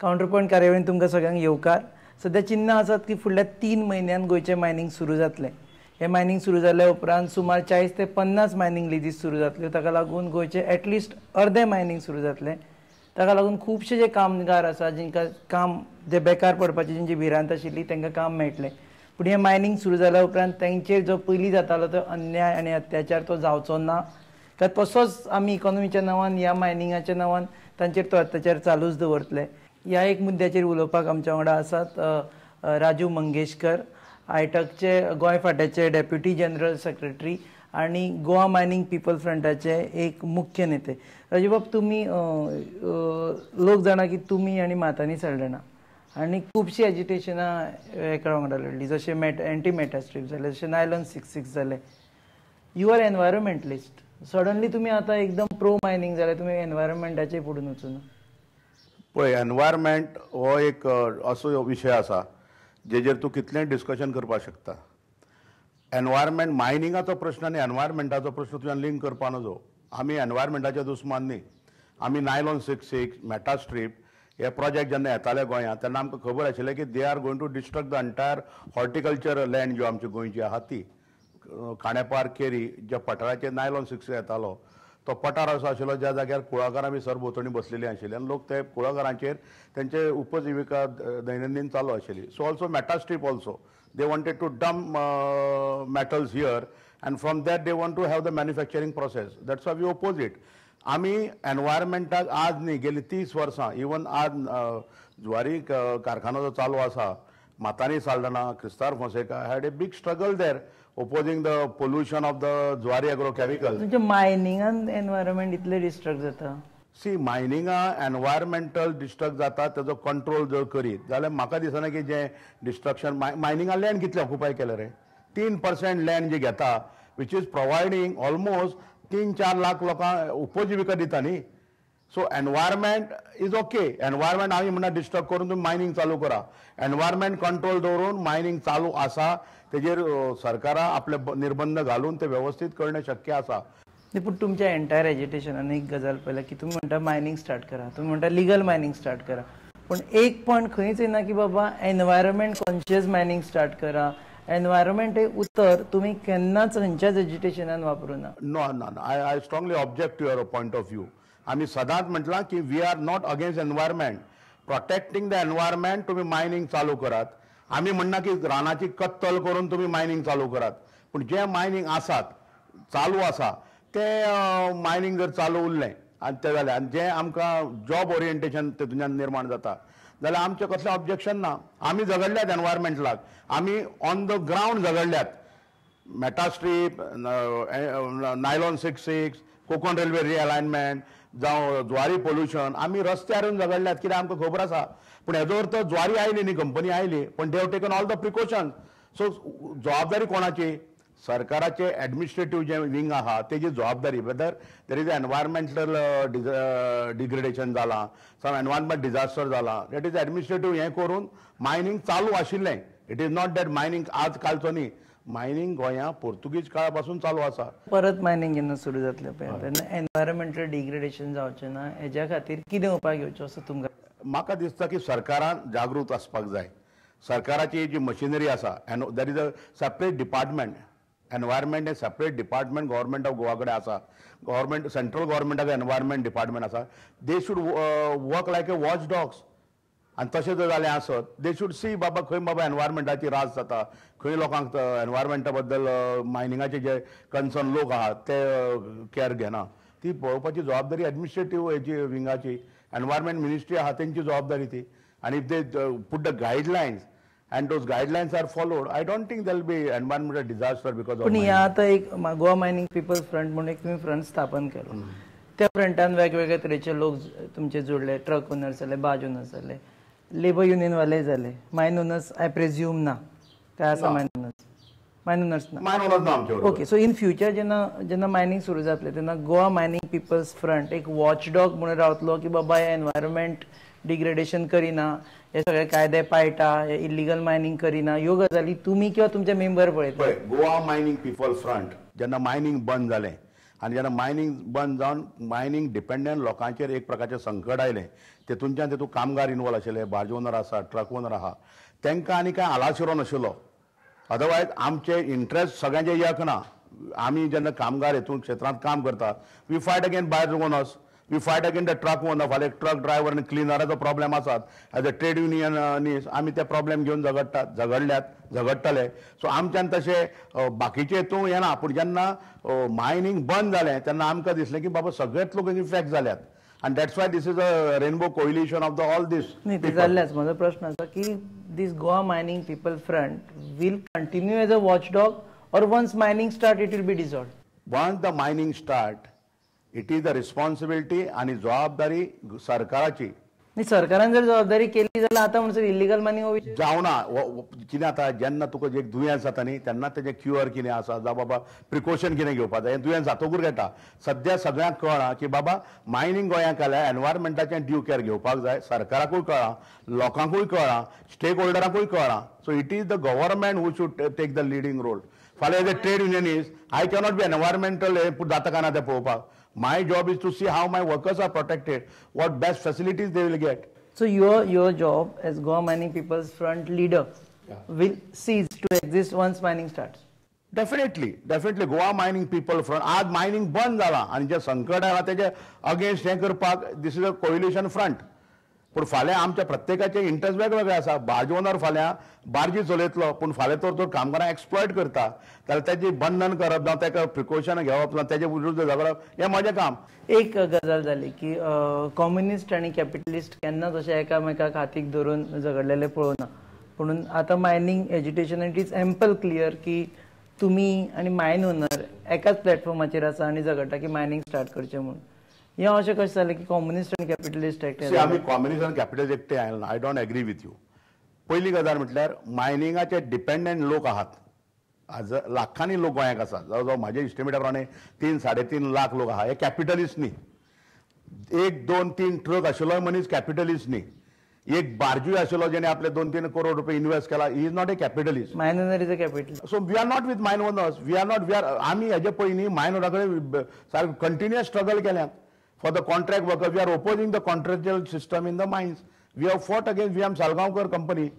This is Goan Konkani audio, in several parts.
कावंटर पॉयंट कार्यावळीन तुमकां सगळ्यांक येवकार. सद्या चिन्नां आसात की फुडल्या 3 म्हयन्यान गोंयचें मायनींग सुरू जातलें. हें मायनींग सुरू जाल्या उपरांत सुमार 40 ते 50 मायनींग लिजीस सुरू जातल्यो. ताका लागून गोंयचें एटलिस्ट अर्दें मायनींग सुरू जातलें. ताका लागून खुबशे जे कामगार आसा, जांकां काम, जे बेकार पडपाची जेंची भिरांत आशिल्ली, तांकां काम मेळटलें. पूण हें मायनींग सुरू जाल्या उपरांत तांचेर जो पयलीं जातालो तो अन्याय आनी अत्याचार तो जावचो ना काय तसोच आमी इकॉनॉमीच्या नांवान, ह्या मायनिंगाच्या नांवान तांचेर तो अत्याचार चालूच दवरतले? ह्या एक मुद्द्याचेर उलोवपाक आमच्या वांगडा आसात राजू मंगेशकर, आयटकचे गोंय फांट्याचे डेप्युटी जनरल सेक्रेटरी आनी गोवा मायनींग पिपल फ्रंटाचे एक मुख्य नेते. राजूबाब, तुमी लोक जाणा की तुमी आनी मातानी साल्दणा आनी खुबशीं एजिटेशनां एका वांगडा लढली, जशें एंटी मेटास्ट्रीप जालें, जशें नायलॉन 66 जालें. You are environmentalist. Suddenly तुमी आतां एकदम प्रो मायनींग जाले, तुमी एनवायरमेंटाचेर फुडून वचूना. पळय, एनवायरमेंट हो एक असो विशय आसा जेजेर तूं कितलेंय डिस्कशन करपाक शकता. एनवायरमेंट, मायनिंगाचो प्रश्न आनी एनवायरमेंटाचो प्रश्न तुज्यान लिंक करपा नजो. आमी एनवायरमेंटाचे दुस्मान न्ही. आमी नायलॉन 66, मेटास्ट्रीप हे प्रोजेक्ट जेन्ना येताले गोंयांत तेन्ना आमकां खबर आशिल्लें की they are going to destruct the entire horticulture land ज्यो आमची गोंयची आहा ती. खांडेपार, केरी ज्या पठाराचेर नायलॉन 6 येतालो तो पठार असो आशिल्लो ज्या जाग्यार कुळागरां बी सरभोंवतणी बसलेलीं आशिल्लीं आनी लोक ते कुळागरांचेर तेंचे उपजिविका दैनंदीन चालू आशिल्ली. So also Metastrip also, they wanted to dump metals here and from that they want to have the manufacturing process. That's why we oppose it. आमी एनवायरमेंटाक आज न्ही, गेली 30 वर्सां, इवन आज जुवारी कारखानो जो चालू आसा, मातानी साल्दना, Cristar Fonseca had a big struggle there opposing the pollution of the Zuari Agro Chemical. तुमच्या मायनिंगान एनवायरमेंट इतलें डिस्ट्रक्ट जाता? सी, मायनिंगा एनवायरमेंटल डिस्ट्रक्ट जाता, तेजो कंट्रोल जर करीत जाल्यार म्हाका दिसना की जें डिस्ट्रक्शन. मायनिंगा लँड कितलें ऑक्युपाय केलें रे? 3% लँड जी घेता, which is providing almost 3-4 lakh लोकांक उपजिविका दिता न्ही. So environment is okay. Environment आमी म्हणटा डिस्टर्ब करून तुमी मायनींग चालू करा. एनवायरमेंट कंट्रोल दवरून मायनींग चालू आसा तेजेर सरकारान आपले निर्बंध घालून ते वेवस्थीत करणे शक्य आसा. न्ही, पूण तुमच्या एंटायर एजिटेशनान एक गजाल पळयल्या की तुमी म्हणटा मायनींग स्टार्ट करा, तुमी म्हणटा लिगल मायनींग स्टार्ट करा, पूण एक पॉयंट खंयच येना की बाबा एनवायरमेंट कॉन्शियस मायनींग स्टार्ट करा. एनवायरमेंट हे उतर तुमी केन्नाच खंयच्याच एजिटेशनान वापरूं ना. No, no, I strongly object to your point of view. आमी सदांच म्हटलां की we are not against environment, protecting the environment. तुमी मायनींग चालू करात, आमी म्हणना की रानाची कत्तल करून तुमी मायनींग चालू करात, पूण जे मायनींग आसात, चालू आसा, ते मायनींग जर चालू उरलें आनी तें जालें आनी जें आमकां जॉब ओरिएंटेशन तेतूंतल्यान निर्माण जाता जाल्यार आमचें कसलें ऑब्जेक्शन ना. आमी झगडल्यात एनवायरमेंटलाक, आमी on the ground झगडल्यात. Metastrip, nylon 66, Konkan railway realignment जावं ज्वारी पोल्युशन, आमी रस्त्यार येवन झगडल्यात कित्याक आमकां खबर आसा. पूण हेजो अर्थ ज्वारी आयली न्ही, कंपनी आयली, पण they have taken all the precautions. So जबाबदारी कोणाची? सरकाराचे एडमिनिस्ट्रेटीव जे विंग आहा तेजी जबाबदारी. Whether there is environmental degradation जालां, सम एनवायरमेंट डिजास्टर जालां, that is administrative. हें करून मायनींग चालू आशिल्लें. It is not that mining आज कालचो न्ही, मायनींग गोंया पोर्तुगीज काळा पासून चालू आसा. परत मायनींग जेन्ना सुरू जातलें पळय तेन्ना एनवायरमेंटल डिग्रेडेशन जावचें ना हेज्या खातीर कितें उपाय घेवचो असो तुमकां? म्हाका दिसता की सरकारान जागृत आसपाक जाय. सरकाराची जी मशिनरी आसा, there is a separate department, environment hey separate department government of Goa कडेन आसा. गव्हर्मेंट, सेंट्रल गव्हर्मेंटाचो एनवायरमेंट डिपार्टमेंट आसा. They should work like a watch dogs. आनी तशें जर जालें आसत, they should सी बाबा खंय बाबा एनवायरमेंटाची रास जाता, खंय लोकांक एनवायरमेंटा बद्दल मायनिंगाचे जे कन्सर्न लोक आहात ते कॅर घेना, ती पळोवपाची जबाबदारी एडमिनिस्ट्रेटीव हेजी विंगाची, एनवायरमेंट मिनिस्ट्री आहा तेंची जबाबदारी ती. आनी if they put the guidelines and those guidelines are followed, I don't think there will be environmental disaster because of. पूण ह्या आतां एक गोवा मायनींग पिपल्स फ्रंट म्हणून एक तुमी फ्रंट स्थापन केलो, त्या फ्रंटान वेगवेगळे तरेचे लोक तुमचे जोडले, ट्रक ओनर्स जाले, बाज ओनर्स जाले, लेबर युनियन वाले जाले, मायन ओनर्स I presume ना, काय आसा मायन ओनर्स? मायन ओनर्स ना. मायन ओनर्स ना आमचे. ओके, सो इन फ्युचर जेन्ना जेन्ना मायनींग सुरू जातलें तेन्ना गोवा मायनींग पिपल्स फ्रंट एक वॉच डॉग म्हणून रावतलो की बाबा हे एनवायरमेंट डिग्रेडेशन करिना, हे सगळे कायदे पाळटा, हे इलिगल मायनींग करिना, ह्यो गजाली तुमी किंवा तुमचे मेंबर पळयतले? पळय, गोवा मायनींग पिपल फ्रंट जेन्ना मायनींग बंद जालें आनी जेन्ना मायनींग बंद जावन मायनींग डिपेंडंट लोकांचेर एक प्रकारचें संकट आयलें, तेतूनच्यान तेतून कामगार इनवॉल्व आशिल्ले, बार्ज ओनर आसा, ट्रक ओनर आहा, तांकां आनी कांय आलाशिरो नाशिल्लो. अदरवायज आमचे इंट्रस्ट सगळ्यांचे एक ना. आमी जेन्ना कामगार हेतून क्षेत्रांत काम करता, we fight against barge owners, we fight against the truck owner. फाल्यां एक ट्रक ड्रायव्हर आनी क्लिनराचो प्रॉब्लेम आसात, एज अ ट्रेड युनियन आमी ते प्रॉब्लेम घेवन झगडटात, झगडल्यात, झगडटले. सो आमच्यान तशें बाकीचे हितून येना. पूण जेन्ना मायनींग बंद जालें तेन्ना आमकां दिसलें की बाबा सगळेच लोक इफेक्ट जाल्यात आनी that's why this is a rainbow coalition of the all this. न्ही, ते जाल्लेच. म्हजो प्रश्न आसा की this Goa mining people front will continue as a watchdog or once mining start it will be dissolved? Once the mining start it is the responsibility आनी जबाबदारी सरकाराची. न्ही, सरकारान जर जबाबदारी केली जाल्यार आतां म्हणसर इलिगल मायनींग हो विशय जावना. कितें जाता, जेन्ना तुका एक दुयेंस जाता न्ही तेन्ना तेजें क्युअर कितें आसा, जावं बाबा प्रिकॉशन कितें घेवपाक जाय, हें दुयेंस जातकूच घेता. सद्या सगळ्यांक कळ्ळां की बाबा मायनींग गोंयांक आयल्या, एनवायरमेंटाचें ड्यू केअर घेवपाक जाय. सरकाराकूय कळ्ळां, लोकांकूय कळ्ळां, stake होल्डरांकूय कळ्ळां. So it is the government who should take the leading role. फाल्यां as a trade unionist I cannot be environmental हें जाता काय ना तें पळोवपाक. My job is to see how my workers are protected, what best facilities they will get. So your job as Goa Mining People's Front leader will cease to exist once mining starts? Definitely, definitely. Goa Mining People Front, आज मायनिंग बंद जाला आनी जें संकट आयलां तेजे अगेन्स्ट हें करपाक this is a coalition front. पूण फाल्यां आमच्या प्रत्येकाचे इंट्रस्ट वेगवेगळे आसा. बार्ज ओनर फाल्यां बार्जी चलयतलो, पूण फाल्यां तर तो कामगारांक एक्सप्लॉयट करता जाल्यार तेजी बंधन करप जावं ताका प्रिकॉशन घेवप जावं तेजे विरुद्ध झगडप हें म्हजें काम. एक गजाल जाली की कम्युनिस्ट आनी कॅपिटलिस्ट केन्नाच अशें एकामेकाक हातीक धरून झगडलेले पळोवना. पूण आतां mining agitation it is ample clear की तुमी आनी मायन ओनर एकाच प्लॅटफॉर्माचेर आसा आनी झगडटा की मायनींग स्टार्ट करचें म्हणून. हें अशें कशें जालें की कम्युनिस्ट आनी कॅपिटलिस्ट एकठांय? आमी कम्युनिस्ट आनी कॅपिटलिस्ट एकठांय आयले ना. I don't agree with you. पयली गजाल म्हटल्यार मायनिंगाचे डिपेंडंट लोक आहात, आज लाखांनी लोक गोंयांक आसात, जवळ जवळ म्हाजे इस्टिमेटा प्रमाणे 3-3.5 लाख लोक आहा. हे कॅपिटलिस्ट न्ही. 1, 2, 3 ट्रक आशिल्लो मनीस कॅपिटलिस्ट न्ही. एक बार्जूय आशिल्लो जेणे आपले 2-3 करोड रुपये इन्वेस्ट केला, he is not a capitalist. Mine owner is a capitalist. So we are not with mine owners, we are not, we are. आमी हेजे पयलीं मायन ओनरा कडेन सारकें कंटिन्युअस स्ट्रगल केल्यात for the contract workers. We are opposing the contractual system in the mines. We have fought against V M Salgaonkar company.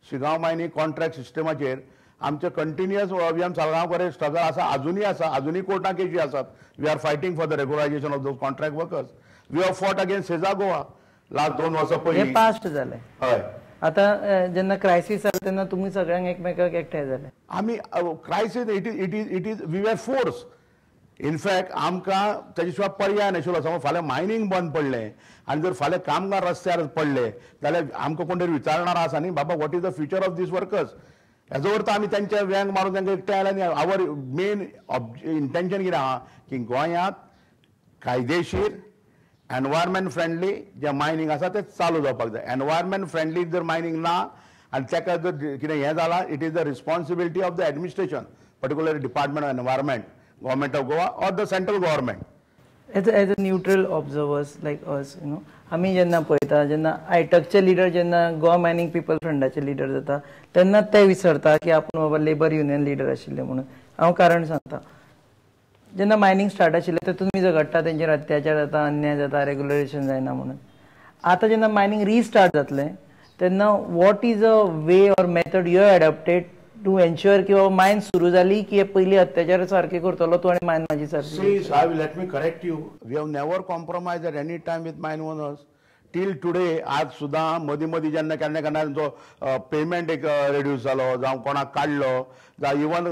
Shigaon mining contract सिस्टमाचेर आमचे continuous V M Salgaonkar struggle आसा, अजुनूय आसा, अजुनूय कोर्टां केशी आसात. We are fighting for the regularisation of those contract workers. We have fought against Sesa Goa last 2 वर्सां पयलीं. हें पास्ट जालें. हय. आतां जेन्ना क्रायसीस आयलो तेन्ना तुमी सगळ्यांक एकमेकाक एकठांय जाले. आमी crisis it is it is it is we were force. In fact आमकां तेजे शिवाय पर्याय नाशिल्लो. समज फाल्यां मायनींग बंद पडलें आनी जर फाल्यां कामगार रस्त्यार पडले जाल्यार आमकां कोण तरी विचारणार आसा न्ही, बाबा what is the future of these workers. हेजो अर्थ आमी तेंच्या वेंग मारून तांकां एकठांय आयले. आनी our main intention कितें आहा की गोंयांत कायदेशीर एनवायरमेंट फ्रेंडली जें मायनींग आसा तें चालू जावपाक जाय. एनवायरमेंट फ्रेंडली जर मायनींग ना आनी ताका जर कितें हें जालां, it is the responsibility of the administration, particularly department of environment, government of Goa or the central government. As a neutral observers like us, you know, आमी जेन्ना पळयता, जेन्ना आयटकचे लिडर जेन्ना गोवा मायनींग पीपल फ्रंटाचे लिडर जाता तेन्ना ते विसरता की आपूण बाबा लेबर युनियन लिडर आशिल्ले म्हणून. हांव कारण सांगता, जेन्ना मायनींग स्टार्ट आशिल्लें ते तुमी झगडटा, तेंचेर अत्याचार जाता, अन्याय जाता, रेगुलरेशन जायना म्हणून. आतां जेन्ना मायनींग रिस्टार्ट जातलें तेन्ना what is a way or method you adopted to ensure की बाबा मायन सुरू जाली की पयली अत्याचार सारके करतलो तूं आनी मायन म्हाजी सारकी? See, I will let me correct you. We have never compromised at any time with mine owners. Till today, आज सुद्दां मदीं मदीं जेन्ना केन्ना केन्ना जो पेमेंट एक रेड्यूस जालो जावं कोणाक काडलो जावं इवन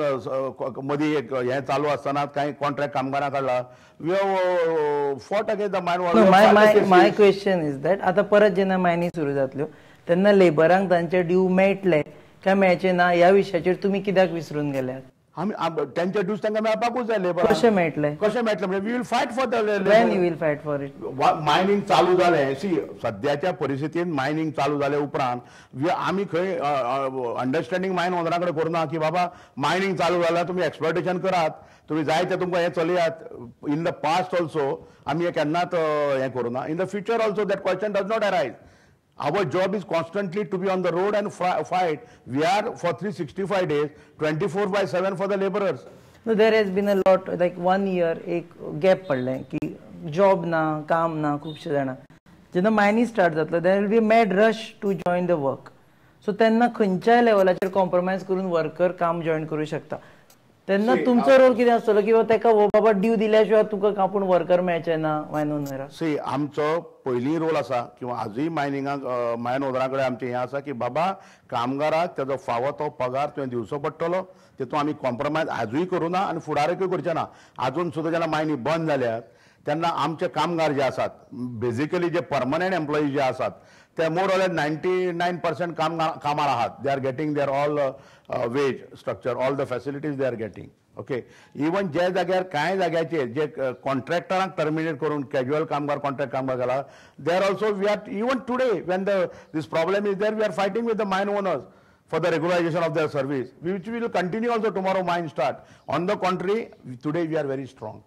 मदीं एक हें चालू आसतना कांय कॉन्ट्रॅक्ट कामगारां काडला, we have fought against the mine owners. My question is that आतां परत जेन्ना मायनी सुरू जातल्यो तेन्ना लेबरांक तांचे ड्यू मेळटले काय मेळचे ना ह्या विशयाचेर तुमी कित्याक विसरून गेल्यात? आमी तेंचे ड्यूज तांकां मेळपाकूच जाय. लेबर कशें मेळटलें? कशें मेळटलें म्हणजे we will fight for the when you will fight for it. Mining चालू जालें, सी सद्याच्या परिस्थितीन मायनींग चालू जाले उपरांत आमी खंय अंडरस्टँडींग मायन ओनरा कडेन करुना की बाबा मायनींग चालू जाल्यार तुमी एक्सप्लॉयटेशन करात, तुमी जाय ते तुमकां हें चलयात. इन the past also आमी हें केन्नाच हें करुना. In the future also that question does not arise. Our job is constantly to be on the road and fight. We are for 365 days, 24/7 for the laborers. No, there has been a lot, like 1 year एक गॅप पडलें की जॉब ना, काम ना खुबशे जाणां. जेन्ना मायनिंग स्टार्ट जातलो there will be mad rush to join the work. So तेन्ना खंयच्याय लेवलाचेर कॉम्प्रोमायज करून वर्कर काम जॉयन करूं शकता. तेन्ना तुमचो रोल कितें आसतलो किंवा ताका हो बाबा ड्यू दिल्या शिवाय तुका आपूण वर्कर मेळचे ना मायन ओनराक? सी, आमचो पयलीं रोल आसा किंवा आजूय मायनिंगाक मायन ओनरा कडेन आमचें हें आसा की बाबा कामगाराक तेजो फावो तो पगार तुवें दिवचो पडटलो. तितून आमी कॉम्प्रोमायज आजूय करूं ना आनी फुडाराकूय करचे ना. आजून सुद्दां जेन्ना मायनी बंद जाल्यात तेन्ना आमचे कामगार जे आसात, बेजिकली जे परमनंट एम्प्लॉई जे आसात ते मोर ऑर लेस 99% कामार आहात. They are getting their all wage structure, all the facilities they are getting. Okay, even जे जाग्यार कांय जाग्याचेर जे कॉन्ट्रॅक्टरांक टर्मिनेट करून कॅज्युअल कामगार, कॉन्ट्रॅक्ट कामगार घाला, they are also, we are even today when the this problem is there, we are fighting with the mine owners for the regularization of their service, which will continue also tomorrow mine start. On the contrary, today we are very strong.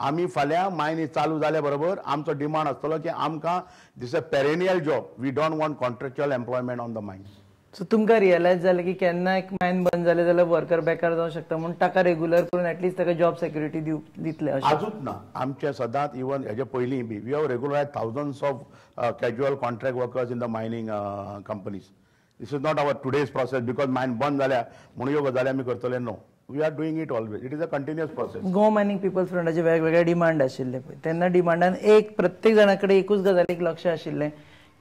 आमी फाल्यां मायनी चालू जाल्या बरोबर आमचो डिमांड आसतलो की आमकां this a perennial job, we don't want contractual employment on the mine. So तुमकां रियलायज जालें की केन्ना एक मायन बंद जालें जाल्यार वर्कर बेकार जावंक शकता म्हूण ताका रेगुलर करून एटलिस्ट ताका जॉब सेक्युरिटी दितले अशें? आजूच ना, आमचें सदांच इवन हेजे पयलीं बी we have regularise thousands of casual contract workers in the mining companies. This is not our today's process because mine बंद जाल्या म्हणून ह्यो गजाली आमी करतले. No, we are doing it always. It is a continuous process. Goa mining people's फ्रंटाचे वेगवेगळे डिमांड आशिल्ले पळय, तेन्ना डिमांडान एक प्रत्येक जाणा कडेन एकूच गजालीक लक्ष आशिल्लें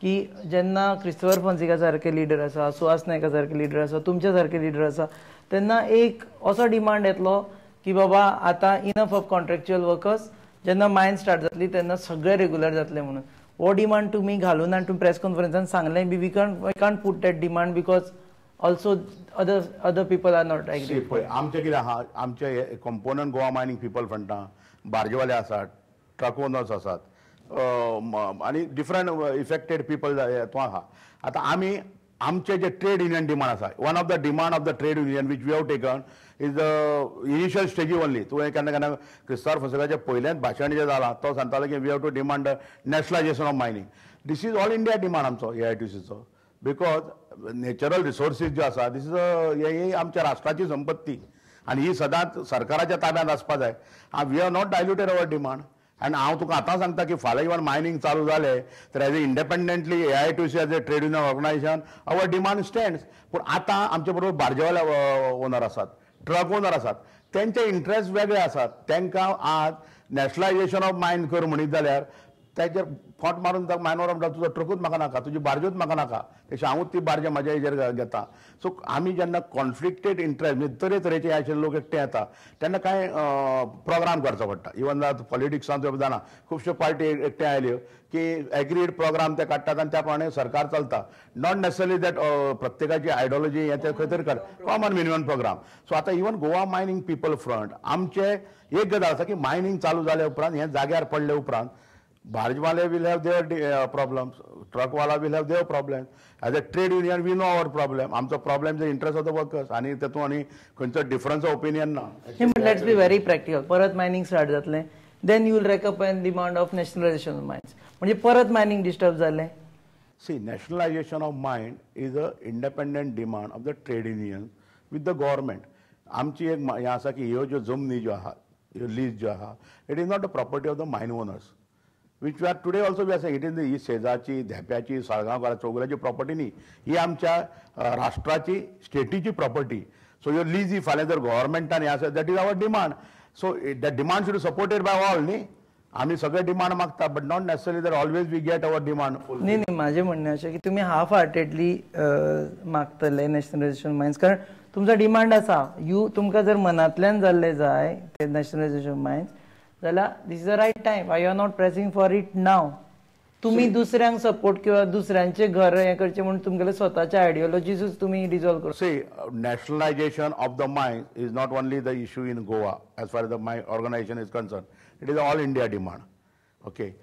की जेन्ना क्रिस्तोफर फोन्सेका सारके लिडर आसा, सुहास नायका सारके लिडर आसा, तुमच्या सारके लिडर आसा, तेन्ना एक असो डिमांड येतलो की बाबा आतां इनफ ऑफ कॉन्ट्रॅक्च्युअल वर्कर्स, जेन्ना मायन स्टार्ट जातली तेन्ना सगळे रेगुलर जातले म्हणून. हो डिमांड तुमी घालून आनी तुमी प्रेस कॉन्फरन्सान सांगलें बी we can't put that demand because also other people are not agree. पळय आमचें कितें आहा, आमचे कंपोनंट गोवा मायनिंग पिपल फ्रंटां बार्जवाले आसात, ट्रक ओनर्स आसात आनी डिफरंट इफेक्टेड पिपल तो आहा. आतां आमी आमचे जे ट्रेड युनियन डिमांड आसा, one of the demand of the trade union which we have taken is the initial स्टेजी ओनली. तुवें केन्ना केन्ना क्रिस्तांव फोन्सेकाचें पयलेंच भाशण जें जालां तो सांगतालो की we have to demand nationalisation of mining. This is all India demand आमचो AITUCचो, because natural resources ज्यो आसा these is ही आमच्या राष्ट्राची संपत्ती आनी ही सदांच सरकाराच्या ताब्यांत आसपा जाय. We have not diluted our demand. आनी हांव तुका आतां सांगता की फाल्यां इवन मायनींग चालू जालें तर as a independently AITUC as a trade union organisation our demand stands. पूण आतां आमचे बरोबर बार्जेवाले ओनर आसात, ट्रक ओनर आसात, तेंचे इंट्रस्ट वेगळे आसात. तांकां आज नॅशनलायजेशन ऑफ मायन कर म्हणीत जाल्यार ताचेर फोट मारून मायनवर म्हणटा तुजो ट्रकूच म्हाका नाका, तुजी बार्जूच म्हाका नाका, तशें हांवूच ती बार्ज म्हाज्या हेजेर घेता. सो आमी जेन्ना कॉन्फ्लिक्टेड इंट्रस्ट म्हणजे तरेतरेचे आशिल्ले लोक एकठांय येता तेन्ना कांय प्रोग्राम करचो पडटा. इवन पॉलिटिक्सान तुवें जाणा खुबश्यो पार्टी एकठांय आयल्यो की एग्रीड प्रोग्राम ते काडटात आनी त्या प्रमाणे सरकार चलता. Not necessarily that प्रत्येकाची आयडियोलॉजी हें तें खंय तरी कर कॉमन मिनिमम प्रोग्राम. सो आतां even Goa mining people front आमचे एक गजाल आसा की मायनींग चालू जाल्या उपरांत हें जाग्यार पडले उपरांत बार्जवाले will have their problems, ट्रकवाला will have their problems. As a trade union we know our problem. आमचो problem is interest of the workers आनी तेतून आनी खंयचो डिफरन्स ऑफ ओपिनियन ना. Let's be very practical. परत मायनींग स्टार्ट जातलें, then you will rake up an demand of nationalisation of mines, म्हणजे परत मायनींग डिस्टर्ब जालें. See, nationalisation of mine is a independent demand of the trade union with the government. आमची एक हें आसा की ह्यो ज्यो जमनी ज्यो आहा, ह्यो लीज ज्यो आहा, it is not a property of the mine owners, which we are today also we are saying it is ही शेजाची, धेंप्याची, साळगांवकारा, चौगुल्याची प्रॉपर्टी न्ही, ही आमच्या राष्ट्राची, स्टेटीची प्रॉपर्टी. सो ह्यो लिजी फाल्यां जर गव्हर्मेंटान हें आसा, that is our demand. So that demand should be supported by all न्ही. आमी सगळे डिमांड मागता but not necessary that always we get our demand. न्ही न्ही, म्हाजें म्हणणें अशें की तुमी हाफ हार्टेडली मागतले नॅशनलायजेशन मायन्स, कारण तुमचो डिमांड आसा. You तुमकां जर मनांतल्यान जाल्लें जाय ते नॅशनलायजेशन मायन्स जाल्यार this is the right time. Why you are not pressing for it now? तुमी दुसऱ्यांक सपोर्ट किंवा दुसऱ्यांचें घर हें करचें म्हूण तुमगेले स्वताचे आयडियोलॉजीजूच तुमी डिजॉल्व करू. See, nationalisation of the mine is not only the issue in Goa as far as the my organisation is concern, it is all India demand. Okay,